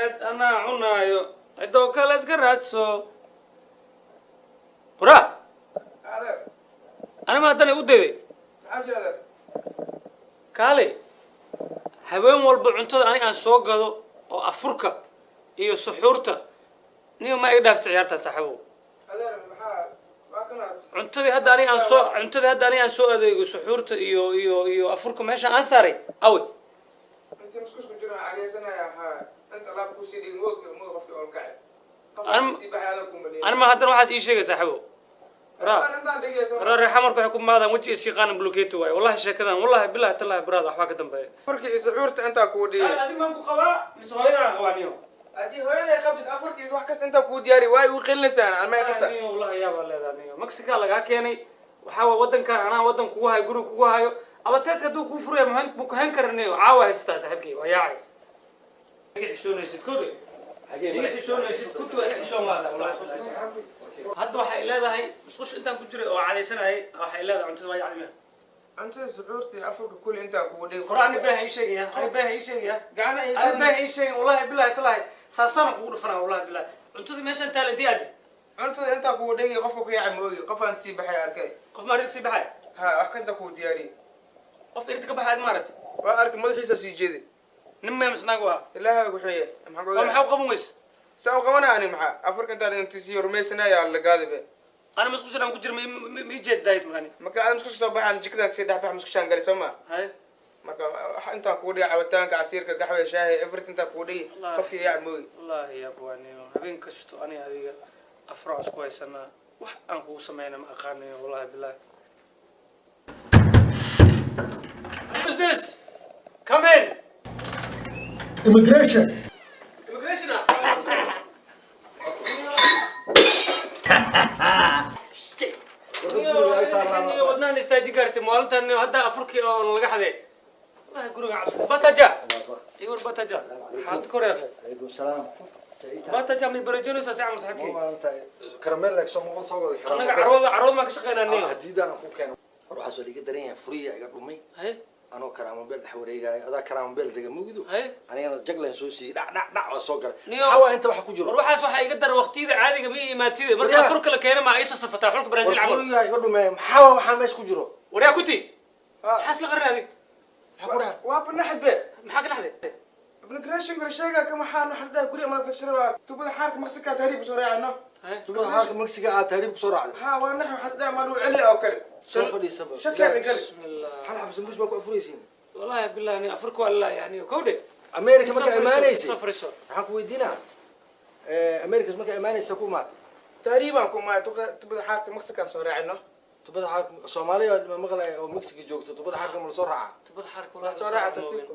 Ceed anaa cunaayo, cidoo kale iska raadso. Waraa, anima haddana u dayday. Maxaa jira, adeer? Kaale, habeen walba cuntada ani aan soo gado oo afurka iyo suxuurta, niyo ma iga dhaafto ciyaartaa, saaxiibow. Adeer, maxaa waa kanaas? Cuntadii hadda ani aan soo adeego, suxuurta iyo afurka meesha aan saaray awe? Intii musqusku jiro cageysanaya, haa, inta alaab kusii dhigin, moog moog qofkii ool kacay. Anima- Sii baxay adag kuma Anima haddana waxaas ii sheegay, saaxiibow? Waraa. Intaan dhigayso. Waraa, reexa marka waxay ku maadaan weji is yaqaana blokeeti waaye. Wallahi sheekadan, wallahi billahi tallahi, brother, waxbaa ka dambeeya. Afurkii iyo suxuurta intaa kuu dhigay. Adi maan ku qabaa mise hooyadaan qabaa, niyo? Haddii hooyaday qabtid, afurkiis wax kasta intaa kuu diyaari waay uu qelinaysaa, anma qabta. Niyo, wallahi yaabaa leedaha, niyo. Mexica lagaa keenay, waxaa waa wadankan anaa wadan kugu hayo, guriga kugu hayo. Abateedka hadduu kuu furaya muhan mu kuhan kara, niyo. Caawa haysataa, saaxiibkay, waa yaacay. Iga xishoonaysid kode, iga xishoonaysid kuntu waa iga xishoon laada, wallahi. Hadda waxay leedahay musqusha intaan ku jiray oo cadaysanayay, waxay leedahay cuntada waa yacni. Cuntada, suxuurta iyo afurka kulli intaa kugu dhigay. Qora, ani baaha ii sheegaya, ani baaha ii sheegaya. Gacana. Ani baaha ii sheegaya, wallahi billahi tallahi, saasaana kugu dhufanaa, wallahi billahi. Cuntadii meeshaan taala intii aadi? Cuntada intaa kugu dhigay, qofka ku yaacay ma ogi, qof aan sii baxay arkay. Qof maa sii baxay? Ha, wax kasta kuu diyaariyey. Qof irinta ka baxay maaragtay? Waa arkay, madaxiisa sii jeeday. Nin maya misnaag waa? Ilaahay kuxeeye, maxaa? Waa maxaa u qaban weyse? Saa u qabanaya ani? Maxaa afurka intaan intii rumaysanaya la gaadibe. Ana musqusha dhan ku jira, ma ii jeed daayid markaani? Marka aad musqusha soo baxaan, jikada kasii dhex bax, musqushaan gali, soo ma? Haye. Marka wax intaan kugu dhigay, cabitaanka, casiirka, gaxwa, shaahi, everything intaan kugu dhigi. Wallahi. Qofkii yaac moogi. Wallaahi yaabwaaniyo, habeen kasto ani adiga afraa isku haysanaa, wax aan kugu sameyna ma aqaanayo, wallahi billahi. Who's this? Come in. Immigration. Immigration ah. Niyo, wadnahan istaajin kartay maalintan, niyo. Hadda afurkii oo laga xaday, wallahi guriga cabsada. Bataja iwar, bataja, xaalad kor yaaqe. عليكم السلام سعيد. Bataja mi barajoonaysaa si camal, saaxiibkii? كراميل لك soo soo wada. Annaga carwada, carwada maan ka shaqeynaa, niyo. Hadiidaan ku keeno, waxaas waa liiga daran yahay, furiya iga dhumay. Haye. Anoo karaamabeel dhex wareegaayo, adaa karaamabeel dega mugdo. Haye. Anigana jaglan soo siiyey, dhac dhac dhac waa soo galay. Niyo. Maxaa waa inta waxa ku jiro? War waxaas waxaa iga dara waqtiyada caadiga ma imaatide marka Waryaa. afurka la keena, ma iisoo safataa xulka Brazil war camal. Furiya iga dhumay, maxaa waa waxaa meesha ku jiro? Waryaa kuti, maxaa isla qarin adig? Maxaa ku dhahay? Waa banaxbe. Maxaa ka dhaxday? Immigration kala sheega kama xaan waxa daa guriga ma fashira tubada xaarka Mexica tahriib soo raacno. Haye. Tubada xaalka Mexiga aad tahriib kusoo raacday? Ha, waa nax, waxa daa ma lagu celiya oo kale. Soo fadhiisaba. Shakiga gal. Bismillah. Hal xab sambuus baa ku afuraysiin? Wallahi billahi, ni afurka waa la yani kowdhe. America markaa imaanaysay, Soo fariiso. waxaan ku weydiinaa, America markaa imaanaysa ku imaatay? Tahriibaan ku maay tubada xaarka Mexica soo raacno. Tubada xaalka Soomaaliya ma maqlay oo Mexica joogto, tubada xaalka ma la soo raaca? Tubada xaarka. Waa soo raaca tartiibka.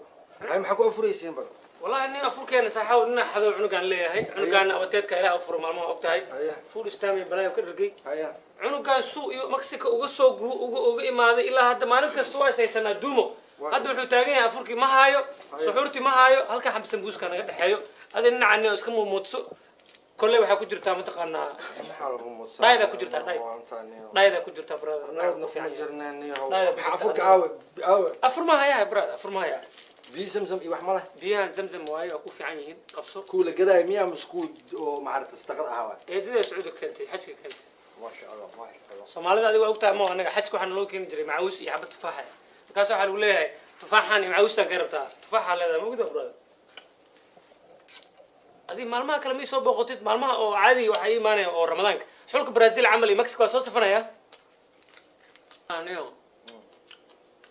Hay, maxaa ku afuraysiin bal? Wallahi nin afurkeena saaxaw nina xadow cunugaan leeyahay, cunugaan abateedka Ilaah u furo maalmaha, og tahay. Haya. Food stamp iyo balaayo ka dhargay. Haya. Cunugaan suu iyo Mexico uga soo uga imaaday ilaa hadda, maalin kasta waa is haysanaa duumo. Hadda wuxuu taagan yahay afurkii ma haayo, suxuurtii ma haayo, halka xab sambuuska naga dhexeeyo. Adi dhinacani oo iska muumuudso, kolley waxaa ku jirtaa mataqaanaa. Maxaa lagu muudsan? Dhayda ku jirtaa, dhay. Dhayda ku jirtaa, brother. Naadna kuma jirnaa, niyahow. Dhayda ku maxaa jirtaa. Afurka aawe, aawe? Afur ma hayaa, brother, afur ma hayaa. Biyo Zamzam iyo wax ma leh? Biyahan Zamzam waaye, waa ku fiican yihiin, qabso. Kuwa la gadaayo miyaa mise kuwa oo maaragta sadaqada ahaa waay? Eedada Sacuudiga keentay, xajka keentay. Maasha Allah, maasha Allah. Soomaalida adiga waa ogtahay mo, anaga xajka waxaa naloo keeni jiray macaawis iyo xabad tufaaxa. Markaas waxaa lagu leeyahay tufaaxan iyo macawistaan ka rabtaa, tufaaxaa leedahay, ma ogtaa, brother? Adi maalmaha kale ma soo booqotid, maalmaha oo caadi waxaa ii imaanaya oo Ramadaanka, xulka Brazil camal iyo Mexico waa soo safanaya. Aniyo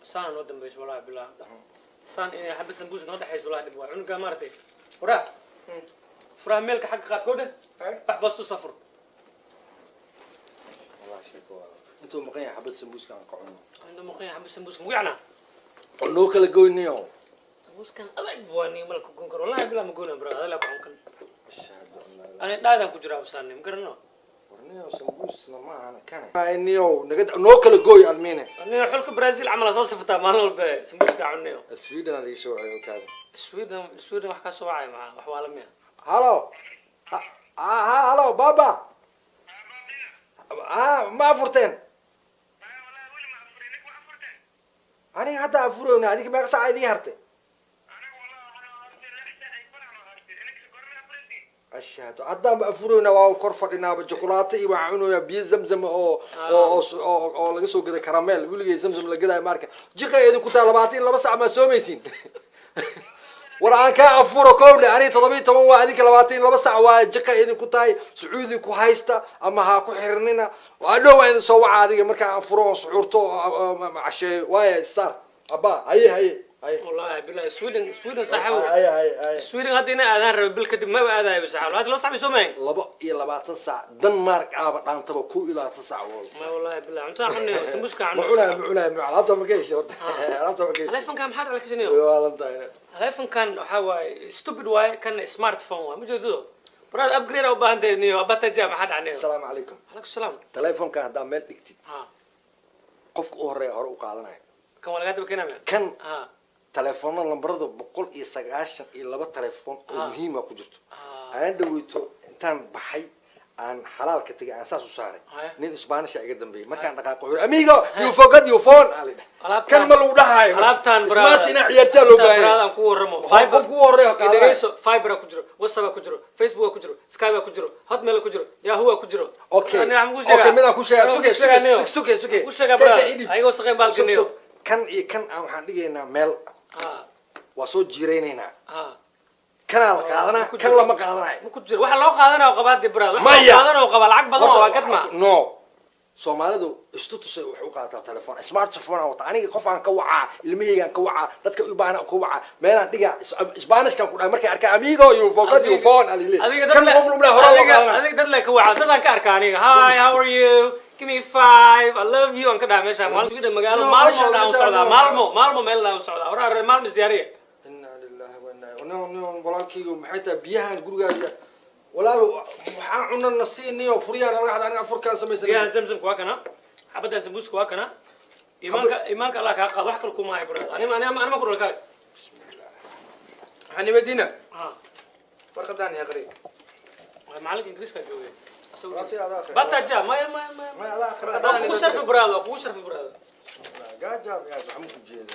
saana noo dambeyso, wallahi billah, saan inay xabad sambuus noo dhexayso, wallahi dhib waa cunugaa maaragtay. Waraa, furaha meelka xagga qaad koo dheh. Bax boosto safur. Wallahi sheeko waa intuu maqan yahay xabad sambuuska aan ka cunno. Inta maqan yahay xabad sambuuska mugu yacnaa. Oo noo kala goyniyo. Sambuuskan adag waa ni malka goon karo, wallahi billah, ma goona, bro, adag ku cun kan. Ashhadu an laa ilaaha. Ani dhaadaan ku jiraa absaane, ma garano. Warniyo, sambuusna ma ahan kane, niyo, naga noo kala gooy almiine. Aniga xulka Brazil camal soo safataa maalin walba sambuuska cunnayo. Sweden aan iga soo wacay oo kaada. Sweden, Sweden wax ka soo wacay maxaa? Wax waa la miya? Halo, ha ha, halo baba, ha, ma afurteen? Aniga hadda afureyna. Adiga meeqa saaca idii hartay? Ashhadu haddaan ba afurayna, waa kor fadhinaaba, jukulaato iyo waxaan cunayaa biyo Zamzam oo laga soo gaday karameel. Weligay Zamzam la gadaayo maarka. Jiqa idinku taa, 22 sac maa soomaysiin? War aan kaa afuro kowle. Aniga 17 waa, adinka 22 sac waa. Jiqa idinku tahay. Sacuudi ku haysta ama ha ku xirnina. Adhow waa idin soo waca adiga markaan afuro oon suxuurto oo casheeyo. Waaya sar abba, haye haye haye. Wallahi billahi, Sweden, Sweden saaxiib. Haye haye haye. Sweden hadda inaa aadaan rabo, bil kadib maba aadayo saaxiib. 22 sac bay soo mahayn. 22 sac Denmark aaba dhaantaba, 21 sac wal. Ma wallahi billahi, cuntada cunnayo, sambuuska Ma cunnayo. Cunaya, ma cunaya, ma alaabta ma ka heshay horta? Alaabta ma ka heshay? Telefonkan maxaa dhala kasinayo? Waa lan tahay. Telefonkan waxaa waaye stupid waaye, kan smartphone waaye. Ma jeedo brother, upgrade aa u baahan tahay niyo abataja. Maxaa dhacnayo? Asalaamu calaykum. Calaykum salaam. Telefonkan haddaa meel dhigtid, ha, qofka u horeeya hore u qaadanaya. Kan waa lagaa daba keenaya. Kan ha, telefoona lambarada 192 telefoon oo muhiima ku jirto. Aan dhaweyto intaan baxay, aan xalaalka tegay, aan saas u saaray. Nin Isbaanisha iga dambeeyay markaan dhaqaaqo wuxuu yidhi, "Amigo, you forgot your phone." Aa la dhahay. Alaabtaan- Kan ma lagu dhahayo. Alaabtaan smart inaa ciyaartaa loo baahan brother, yahay. aan ku waramo. Qofka u horeeya qaadanaya. Dhegeyso, Viber ku jiro, WhatsApp ku jiro, Facebook ku jiro, Skype ku jiro, Hotmail ku jiro, Yahoo ku jiro. Okay. Ani waxaan kuu sheegaa. Okay, midaan ku sheegaa. Waxaan Suge, kuu sheegaa, suge, niyo. suge, suge. Ku sheegaa, Kan- brother. kan ii dhiib. Ayagoo shaqeyn baal Sug, ganiyo. sug. Kan iyo kan aan waxaan dhigaynaa meel. Waa soo jiiraynaynaa. Kanaa la qaadanaa, Ku kan jiro. lama qaadanayo. Ma ku jiro waxa loo qaadanayo qabaa dee, brother. Waxa loo Maya. qaadanayo qabaa lacag badan waa gadma. No, Soomaalidu istutusay waxay u qaadataa telefoon smartphone aan wata. Aniga qof aan ka wacaa, ilmahaygaan ka wacaa, dadka u baahan ka wacaa, meelaan dhigaa. Isbaanishkan ku dhahay markay arkaan, "Amigo, you forgot your phone," alile. Adiga dad kan le qof lagu dhahay hore loo adiga qaadanaa. Adiga dad le ka waca, dadaan ka arka aniga. "Hi, how are you? Give me five, I love you," aan ka dhaha meesha maalin magaalo. No, Maalmo meesha dhaan u laga socdaa. daa- Maalmo, Maalmo meel dhaan u socdaa. Waraa Maalmo isdiyaariya. Inna lillahi wa inna. No, no, walaalkaygu, maxay tahay biyahan gurigaaga? Walaal, waxaan cuna nasiiniyo furyaan laga hada. Aniga afurkaan samaysan. Biyaha Zamzamka waa kana, xabaddan sambuuska waa kana. Iimaanka, iimaanka Allah kaa qaado. Wax kale kuma hayo, brother. Anima anima anima ku dhal kale. Waxaan weydiina. Ha. Warqadaan aqri. Waa macalinka Ingiriiska joogay. Waa si adaa akhri. Bataja, maya maya maya. Maya, adaa akhri. Waa kugu sharfi, brother, waa kugu sharfi, brother. Gaaja yaa waxma ku jeeda.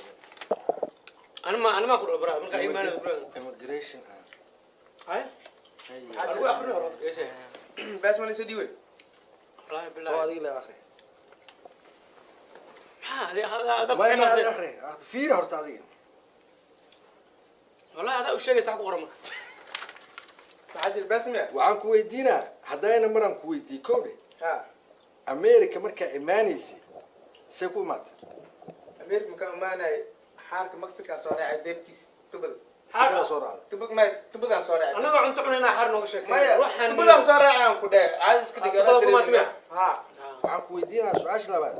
Anima anima ku dhal, brother, marka iimaan brother. Immigration ah. Hay. Hay. Adigu akhrin hore geeshay. Baas ma lasoo dhiibay? Wallahi oo billahi. Adiga la akhri. Maxaa adiga adaa ku maya maya, fiicnaa? Adiga akhri, fiiri horta adiga. Wallahi adaa u sheegaysa wax ku qoran marka. Maxaa jira? Baas miya? Waxaan ku weydiinaa haddayna maraan ku weydiiye kowdhe. Ha. America markaa imaanaysay, see ku imaatay? Ameerika makaa imaanay, xaarka Mexican soo raacay deebtiis tubada. Tubada soo raacday? Tubad may, tubadaan soo raacay. Annaga cunto cunayna xaar nooga sheekay. Maya, tubadaan soo raacay aan ku dhahay, caadi iska dhig. Ah, tubada ku imaatay miya? Ha. Waxaan ku weydiinaa su-aasha labaad,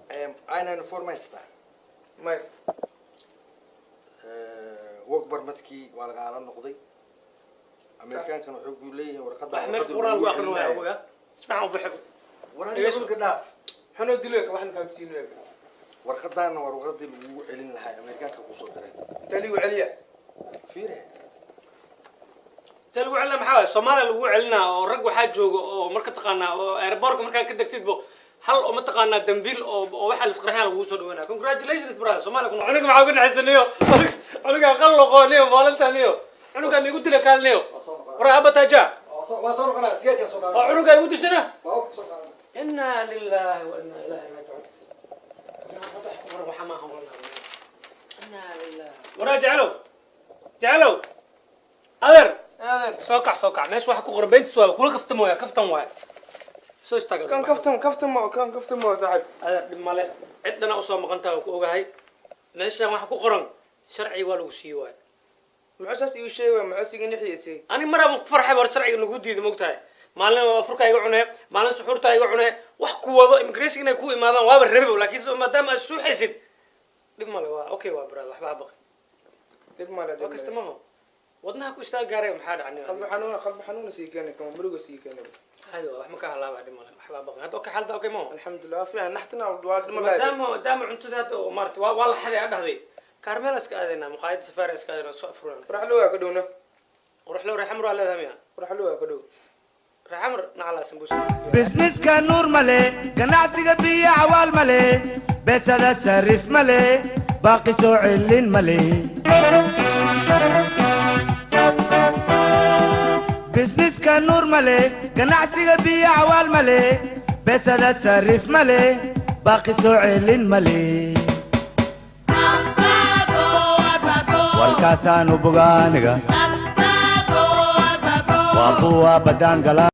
I-94 ma haysataa? Maya. Work permitkii waa lagaala noqday. Amerikaankan waxay ku leeyihiin warqadda Wax meesha quraan lagu akhrin waayo ogoya, si fiican u bixi. War adiga dhulka dhaaf. Xunoo diloy ka waxna fahamsiinoy. Warqadaana waa warqadii lagugu celin lahaa, Amerikaanka kusoo direen. Inta ligu celiya? Fiire. Inta lagu celinaa maxaa waaye? Soomaaliya lagu celinaa oo rag waxaa jooga oo marka taqaanaa oo airportka markaa ka degtidbo hal oo mataqaanaa dambiil oo waxaa lisqarxyaa lagugu soo dhaweynaa. Congratulations, brother, Soomaaliya ku cunuga maxaa uga dhaxaysaniyo? Cunuga qalloqo niyo maalinta niyo cunuga igu dila kaalniyo. War abataja. Waa soo noqonaa, sigaarkaan soo oo qaadan. Cunuga igu dishana. Waa soo qaadan. Inna lillahi wa inna ilaihi raajicuun. War waxa maaha wallahi. Inna lillahi. Waraa jeclow, jeclow, adeer. Adeer. Soo kac, soo kac. Meesha waxa ku qoran beentis waay, kula kaftan waaya, kaftan waaya. Soo istaaga. Kan kaftan, kaftan ma kan kaftan ma saaxib. Adeer, dhib male, cid dhana usoo maqan tahay waan ku ogahay. Meeshan waxa ku qoran sharciga waa lagu siiye waay. Muxuu saas iigu sheegaya? Muxuu siga nixiyisay? Ani maraan ku farxay war sharciga nagu diiday, mogtahay? Maalin afurka iga cunee, maalin suxuurta iga cunee, wax ku wado immigration inay ku imaadaan waaba rabi, laakiin maadaama aad suuxaysid dhib male, waa okay, waa brother, waxba ha baqi. Dhib male. Waa kasta maho wadnaha ku istaag gaaray, maxaa dhacay? Qalbi xanuun, qalbi xanuun sii keenay, kama muruga sii keenay. Caadi waa, wax ma ka halaaba, dhib male, waxba ha baqin hadda. Okay, xaalada okay maho? Alxamdulilah, fiican naxtina waa dhima lahayd. Maadaama cuntada hadda oo maarata waa la xaday a dhahday, Kaarmeel iska aadaynaa, muqaayada Safaari iska aadaynaa, soo afurana. Qoraxlo waa ka dhowna. Qoraxlow, reexamar waa leedahay miya? Qoraxlo waa ka dhow. Reexamar nacalaa sambuuska. Businesska nuur male, ganacsiga biyo cawaal male, beesada sarif male, baaqi soo celin male. Businesska nuur male, ganacsiga biyo cawaal male, beesada sarif male, baaqi soo celin male. Warkaasaanu bogaaniga waa buwa badaan galaa.